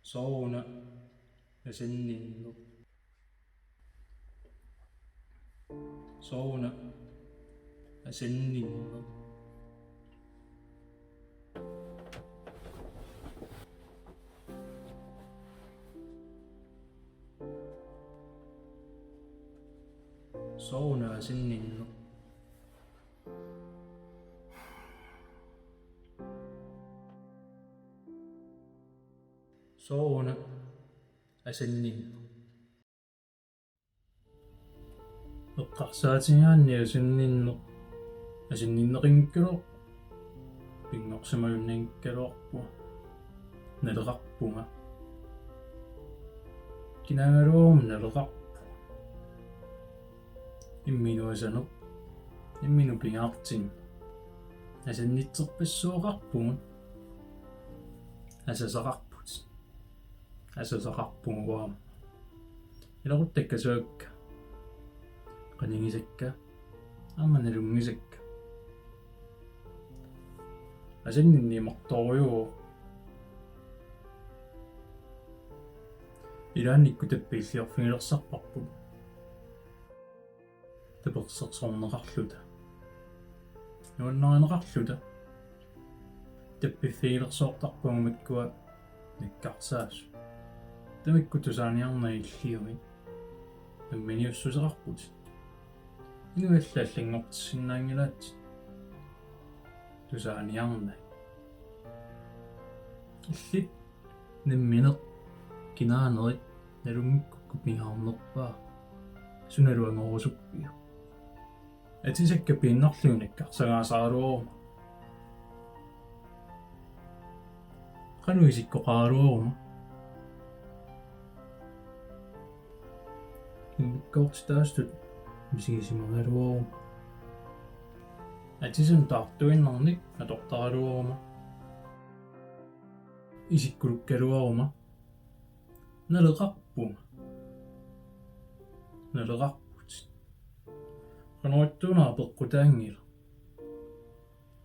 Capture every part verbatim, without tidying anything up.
Sooruna asanninneq? Sooruna asanninneq? Sooruna asanninneq? Sooruna asanninneq? Eqqarsaatigigaanni asanninneq, asanninneqanngikkaluarpoq, pinngorsimajunnaanngikkaluarpunga, naleqarpunga. Kinaagaluaruma naleqarpunga? Imminut asaneq, imminut pingaartinneq. Asannitserpassuaqarpugut. Asasaqarpugut. Asasaqarpugut aamma. Ilaquttakka suakka. Qanigisakka. Aamma nalunngisakka. Asanninneq imartorujuuvoq. Ilaannikkut tappiilliorfigilersarparput. Tapersersorneqarluta. Nuannarineqarluta. Tappiffigilersoortarpagut makkua nakkarsaasut. Tamakku tusaaniarnagit illiugit. Namminiussuseqarputit. Inuit allat allanngortissinnaanngilaatit. Tusaaniarnagit. Illit nammineq kinaanerit nalunngikkukku pingaarnerpaaq. Sunalu angorusuppiuk? Atisakka piinnarlugit nakkarsagaasaraluaruma. Qanoq isikkoqaraluaruma? Immikkoortitaasutut misigisimagaluaruma. Atisanik taartuinnarnik atortaraluaruma. Isikkulukkaluaruma. Naleqarpunga? Naleqarputit. Qanoq ittuuna apeqqutaanngilaq?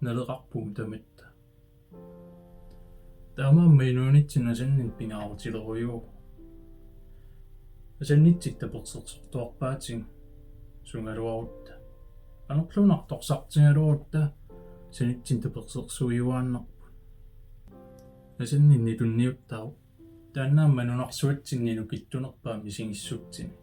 Naleqarpugut tamatta. Taamaammat inuunitsinni asanninneq pingaarutilerujuuvoq. Asannitsit tapersersortuarpaatigut sugaluarutta. Anorluunniit artorsartigaluarutta asannitsinni tapersersuijuaannarput. Asanninneq tunniuttaavoq. Taanna aamma nunarsuatsinni nukittunerpaaq misigissutsinik.